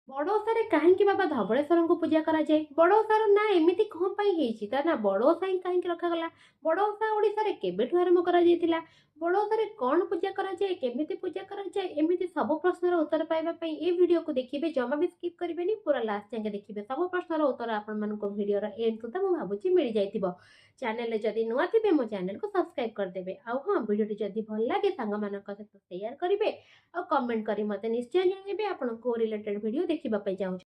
ବଡ଼ ଓଷାରେ କାହିଁକି ବାବା ଧବଳେଶ୍ୱରଙ୍କୁ ପୂଜା କରାଯାଏ? ବଡ଼ ଓଷାର ନାଁ ଏମିତି କ'ଣ ପାଇଁ ହେଇଛି? ତା ନା ବଡ଼ ଓଷା ହିଁ କାହିଁକି ରଖାଗଲା? ବଡ଼ ଓଷା ଓଡ଼ିଶାରେ କେବେଠୁ ଆରମ୍ଭ କରାଯାଇଥିଲା? ବଡ଼ ଓଷାରେ କ'ଣ ପୂଜା କରାଯାଏ, କେମିତି ପୂଜା କରାଯାଏ? ଏମିତି ସବୁ ପ୍ରଶ୍ନର ଉତ୍ତର ପାଇବା ପାଇଁ ଏ ଭିଡ଼ିଓକୁ ଦେଖିବେ, ଜମା ବି ସ୍କିପ୍ କରିବେନି, ପୁରା ଲାଷ୍ଟ ଯାଏଁ ଦେଖିବେ। ସବୁ ପ୍ରଶ୍ନର ଉତ୍ତର ଆପଣମାନଙ୍କୁ ଭିଡ଼ିଓର ଏଣ୍ଡ ସୁଦ୍ଧା ମୁଁ ଭାବୁଛି ମିଳିଯାଇଥିବ। ଚ୍ୟାନେଲରେ ଯଦି ନୂଆ ଥିବେ, ମୋ ଚ୍ୟାନେଲକୁ ସବସ୍କ୍ରାଇବ୍ କରିଦେବେ। ଆଉ ହଁ, ଭିଡ଼ିଓଟି ଯଦି ଭଲ ଲାଗେ ସାଙ୍ଗମାନଙ୍କ ସହିତ ସେୟାର କରିବେ ଆଉ କମେଣ୍ଟ କରି ମୋତେ ନିଶ୍ଚୟ ଜଣାଇବେ ଆପଣ କୋଉ ରିଲେଟେଡ୍ ଭିଡ଼ିଓ ଦେଖିବା ପାଇଁ ଚାହୁଁଛନ୍ତି।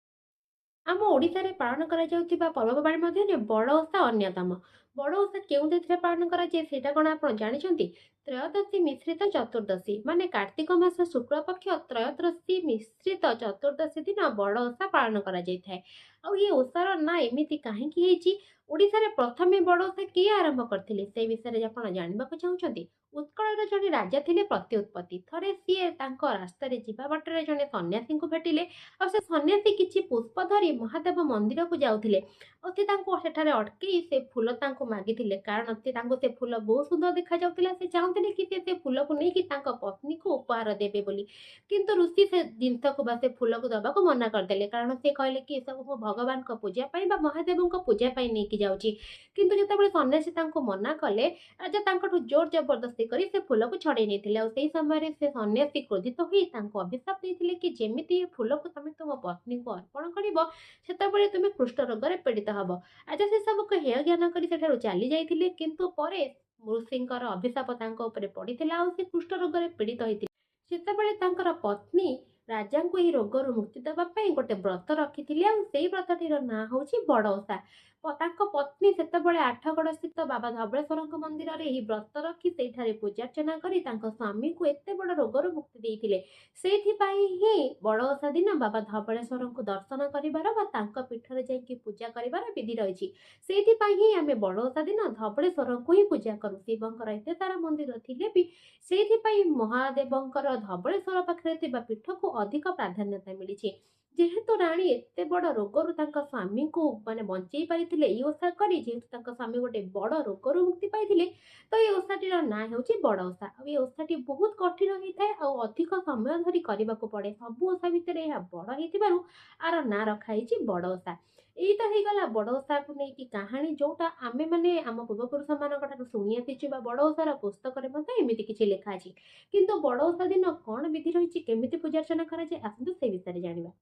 ଆମ ଓଡ଼ିଶାରେ ପାଳନ କରାଯାଉଥିବା ପର୍ବପର୍ବାଣି ମଧ୍ୟରେ ବଡ଼ ଓଷା ଅନ୍ୟତମ। ବଡ଼ ଓଷା କେଉଁ ତିଥିରେ ପାଳନ କରାଯାଏ, ସେଇଟା କ'ଣ ଆପଣ ଜାଣିଛନ୍ତି? ତ୍ରୟୋଦଶୀ ମିଶ୍ରିତ ଚତୁର୍ଦ୍ଦଶୀ, ମାନେ କାର୍ତ୍ତିକ ମାସ ଶୁକ୍ଳପକ୍ଷ ତ୍ରୟୋଦଶୀ ମିଶ୍ରିତ ଚତୁର୍ଦ୍ଦଶୀ ଦିନ ବଡ଼ ଓଷା ପାଳନ କରାଯାଇଥାଏ। ଆଉ ଏ ଓଷାର ନାଁ ଏମିତି କାହିଁକି ହେଇଛି? ଓଡ଼ିଶାରେ ପ୍ରଥମେ ବଡ଼ ଓଷା କିଏ ଆରମ୍ଭ କରିଥିଲେ, ସେ ବିଷୟରେ ଆପଣ ଜାଣିବାକୁ ଚାହୁଁଛନ୍ତି? ଉତ୍କଳର ଜଣେ ରାଜା ଥିଲେ ପ୍ରତ୍ୟୁତ୍ପତ୍ତି। ଥରେ ସିଏ ତାଙ୍କ ରାସ୍ତାରେ ଯିବା ବାଟରେ ଜଣେ ସନ୍ନ୍ୟାସୀଙ୍କୁ ଭେଟିଲେ। ଆଉ ସେ ସନ୍ନ୍ୟାସୀ କିଛି ପୁଷ୍ପ ଧରି ମହାଦେବ ମନ୍ଦିରକୁ ଯାଉଥିଲେ। ଆଉ ସେ ତାଙ୍କୁ ସେଠାରେ ଅଟକେଇ ସେ ଫୁଲ ତାଙ୍କୁ ମାଗିଥିଲେ, କାରଣ ସେ ତାଙ୍କୁ ସେ ଫୁଲ ବହୁତ ସୁନ୍ଦର ଦେଖାଯାଉଥିଲା। ସେ ଚାହୁଁଥିଲେ କି ସେ ଫୁଲକୁ ନେଇକି ତାଙ୍କ ପତ୍ନୀକୁ ଉପହାର ଦେବେ ବୋଲି। କିନ୍ତୁ ଋଷି ସେ ଜିନିଷକୁ ବା ସେ ଫୁଲକୁ ଦେବାକୁ ମନା କରିଦେଲେ, କାରଣ ସେ କହିଲେ କି ଏସବୁ ମୁଁ ଭଗବାନଙ୍କ ପୂଜା ପାଇଁ ବା ମହାଦେବଙ୍କ ପୂଜା ପାଇଁ ନେଇକି ଯାଉଛି। କିନ୍ତୁ ଯେତେବେଳେ ସନ୍ନ୍ୟାସୀ ତାଙ୍କୁ ମନା କଲେ, ରାଜା ତାଙ୍କଠୁ ଜୋର ଜବରଦସ୍ତି କରି ସେ ଫୁଲକୁ ଛଡ଼େଇ ନେଇଥିଲେ। ଆଉ ସେଇ ସମୟରେ ସେ ସନ୍ନ୍ୟାସୀ କ୍ରୋଧିତ ହୋଇ ତାଙ୍କୁ ଅଭିଶାପ ଦେଇଥିଲେ କି ଯେମିତି ଏ ଫୁଲକୁ ତମେ ତୁମ ପତ୍ନୀଙ୍କୁ ଅର୍ପଣ କରିବ, ସେତେବେଳେ ତୁମେ କୁଷ୍ଠ ରୋଗରେ ପୀଡ଼ିତ ହବ। ରାଜା ସେ ସବୁକୁ ହେୟ ଜ୍ଞାନ କରି ସେଠାରୁ ଚାଲି ଯାଇଥିଲେ। କିନ୍ତୁ ପରେ ଋଷିଙ୍କର ଅଭିଶାପ ତାଙ୍କ ଉପରେ ପଡ଼ିଥିଲା ଆଉ ସେ କୁଷ୍ଠ ରୋଗରେ ପୀଡ଼ିତ ହୋଇଥିଲେ। ସେତେବେଳେ ତାଙ୍କର ପତ୍ନୀ ରାଜାଙ୍କୁ ଏହି ରୋଗରୁ ମୁକ୍ତି ଦେବା ପାଇଁ ଗୋଟେ ବ୍ରତ ରଖିଥିଲେ, ଆଉ ସେଇ ବ୍ରତଟିର ନାଁ ହେଉଛି ବଡ଼ ଓଷା। ତାଙ୍କ ପତ୍ନୀ ସେତେବେଳେ ଆଠଗଡ଼ ସ୍ଥିତ ବାବା ଧବଳେଶ୍ୱରଙ୍କ ମନ୍ଦିରରେ ଏହି ବ୍ରତ ରଖି ସେଇଠାରେ ପୂଜାର୍ଚ୍ଚନା କରି ତାଙ୍କ ସ୍ୱାମୀଙ୍କୁ ଏତେ ବଡ଼ ରୋଗରୁ ମୁକ୍ତି ଦେଇଥିଲେ। ସେଇଥିପାଇଁ ହିଁ ବଡ଼ ଓଷା ଦିନ ବାବା ଧବଳେଶ୍ୱରଙ୍କୁ ଦର୍ଶନ କରିବାର ବା ତାଙ୍କ ପୀଠରେ ଯାଇକି ପୂଜା କରିବାର ବିଧି ରହିଛି। ସେଇଥିପାଇଁ ହିଁ ଆମେ ବଡ଼ ଓଷା ଦିନ ଧବଳେଶ୍ୱରଙ୍କୁ ହିଁ ପୂଜା କରୁ। ଶିବଙ୍କର ଏତେ ସାରା ମନ୍ଦିର ଥିଲେ ବି ସେଇଥିପାଇଁ ମହାଦେବଙ୍କର ଧବଳେଶ୍ୱର ପାଖରେ ଥିବା ପୀଠକୁ ଅଧିକ ପ୍ରାଧାନ୍ୟତା ମିଳିଛି। ଯେହେତୁ ରାଣୀ ଏତେ ବଡ଼ ରୋଗରୁ ତାଙ୍କ ସ୍ୱାମୀଙ୍କୁ ମାନେ ବଞ୍ଚେଇ ପାରିଥିଲେ ଏଇ ଓଷା କରି, ଯେହେତୁ ତାଙ୍କ ସ୍ୱାମୀ ଗୋଟେ ବଡ଼ ରୋଗରୁ ମୁକ୍ତି ପାଇଥିଲେ, ତ ଏଇ ଓଷାଟିର ନାଁ ହେଉଛି ବଡ଼ ଓଷା। ଆଉ ଏଇ ଓଷାଟି ବହୁତ କଠିନ ହେଇଥାଏ ଆଉ ଅଧିକ ସମୟ ଧରି କରିବାକୁ ପଡ଼େ। ସବୁ ଓଷା ଭିତରେ ଏହା ବଡ଼ ହେଇଥିବାରୁ ଆର ନାଁ ରଖାହେଇଛି ବଡ଼ ଓଷା। ଏଇ ତ ହେଇଗଲା ବଡ଼ ଓଷାକୁ ନେଇକି କାହାଣୀ, ଯୋଉଟା ଆମେ ମାନେ ଆମ ପୂର୍ବପୁରୁଷମାନଙ୍କ ଠାରୁ ଶୁଣି ଆସିଛୁ ବା ବଡ଼ ଓଷାର ପୁସ୍ତକରେ ମଧ୍ୟ ଏମିତି କିଛି ଲେଖା ଅଛି। କିନ୍ତୁ ବଡ଼ ଓଷା ଦିନ କ'ଣ ବିଧି ରହିଛି, କେମିତି ପୂଜାର୍ଚ୍ଚନା କରାଯାଏ, ଆସନ୍ତୁ ସେ ବିଷୟରେ ଜାଣିବା।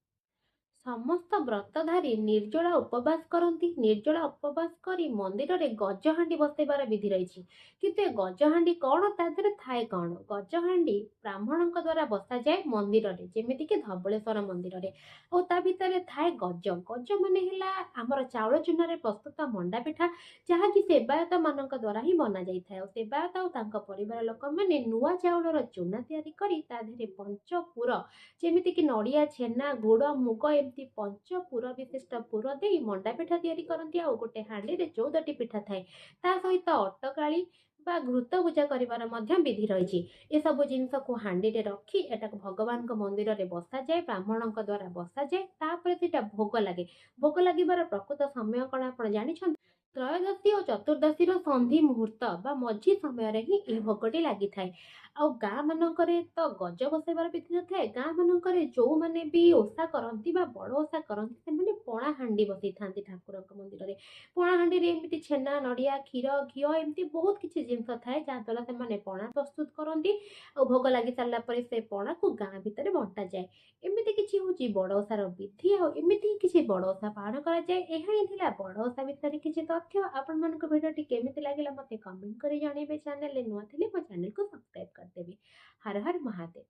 ସମସ୍ତ ବ୍ରତଧାରୀ ନିର୍ଜଳା ଉପବାସ କରନ୍ତି। ନିର୍ଜଳା ଉପବାସ କରି ମନ୍ଦିରରେ ଗଜହାଣ୍ଡି ବସେଇବାର ବିଧି ରହିଛି। କିନ୍ତୁ ଏ ଗଜହାଣ୍ଡି କ'ଣ, ତା ଦେହରେ ଥାଏ କ'ଣ? ଗଜହାଣ୍ଡି ବ୍ରାହ୍ମଣଙ୍କ ଦ୍ୱାରା ବସାଯାଏ ମନ୍ଦିରରେ, ଯେମିତିକି ଧବଳେଶ୍ୱର ମନ୍ଦିରରେ। ଆଉ ତା ଭିତରେ ଥାଏ ଗଜ। ଗଜ ମାନେ ହେଲା ଆମର ଚାଉଳ ଚୁନାରେ ପ୍ରସ୍ତୁତ ମଣ୍ଡା ପିଠା, ଯାହାକି ସେବାୟତମାନଙ୍କ ଦ୍ୱାରା ହିଁ ବନାଯାଇଥାଏ। ଆଉ ସେବାୟତ ଆଉ ତାଙ୍କ ପରିବାର ଲୋକମାନେ ନୂଆ ଚାଉଳର ଚୁନା ତିଆରି କରି ତା ଦେହରେ ପଞ୍ଚପୁର, ଯେମିତିକି ନଡ଼ିଆ, ଛେନା, ଗୁଡ଼, ମୁଗ, ଏମିତି ପଞ୍ଚପୁର ବିଶିଷ୍ଟ ପୁର ଦେଇ ମଣ୍ଡା ପିଠା ତିଆରି କରନ୍ତି। ଆଉ ଗୋଟେ ହାଣ୍ଡିରେ 14ଟି ପିଠା ଥାଏ। ତା ସହିତ ଅଟକାଳି ବା ଘୃତ ପୂଜା କରିବାର ମଧ୍ୟ ବିଧି ରହିଛି। ଏସବୁ ଜିନିଷକୁ ହାଣ୍ଡିରେ ରଖି ଏଟାକୁ ଭଗବାନଙ୍କ ମନ୍ଦିରରେ ବସାଯାଏ, ବ୍ରାହ୍ମଣଙ୍କ ଦ୍ୱାରା ବସାଯାଏ। ତାପରେ ସେଇଟା ଭୋଗ ଲାଗେ। ଭୋଗ ଲାଗିବାର ପ୍ରକୃତ ସମୟ କ'ଣ ଆପଣ ଜାଣିଛନ୍ତି? ତ୍ରୟୋଦଶୀ ଓ ଚତୁର୍ଦ୍ଦଶୀର ସନ୍ଧି ମୁହୂର୍ତ୍ତ ବା ମଝି ସମୟରେ ହିଁ ଏହି ଭୋଗଟି ଲାଗିଥାଏ। ଆଉ ଗାଁ ମାନଙ୍କରେ ତ ଗଜ ବସାଇବାର ବିଧି ନଥାଏ। ଗାଁ ମାନଙ୍କରେ ଯୋଉମାନେ ବି ଓଷା କରନ୍ତି ବା ବଡ଼ ଓଷା କରନ୍ତି, ସେମାନେ ପଣା ହାଣ୍ଡି ବସେଇଥାନ୍ତି ଠାକୁରଙ୍କ ମନ୍ଦିରରେ। ପଣା ହାଣ୍ଡିରେ ଏମିତି ଛେନା, ନଡ଼ିଆ, କ୍ଷୀର, ଘିଅ, ଏମିତି ବହୁତ କିଛି ଜିନିଷ ଥାଏ, ଯାହାଦ୍ୱାରା ସେମାନେ ପଣା ପ୍ରସ୍ତୁତ କରନ୍ତି। ଆଉ ଭୋଗ ଲାଗି ସାରିଲା ପରେ ସେ ପଣାକୁ ଗାଁ ଭିତରେ ବଣ୍ଟାଯାଏ। ଏମିତି କିଛି ହେଉଛି ବଡ଼ ଓଷାର ବିଧି ଆଉ ଏମିତି ହିଁ କିଛି ବଡ଼ ଓଷା ପାଳନ କରାଯାଏ। ଏହା ହିଁ ଥିଲା ବଡ଼ ଓଷା ବିଷୟରେ କିଛି ତଥ୍ୟ। ଆପଣମାନଙ୍କୁ ଭିଡ଼ିଓଟି କେମିତି ଲାଗିଲା ମୋତେ କମେଣ୍ଟ କରି ଜଣାଇବେ। ଚ୍ୟାନେଲରେ ନୂଆ ଥିଲେ ମୋ ଚ୍ୟାନେଲକୁ ସବସ୍କ୍ରାଇବ୍ କରିଦେବେ। ହର ହର ମହାଦେବ।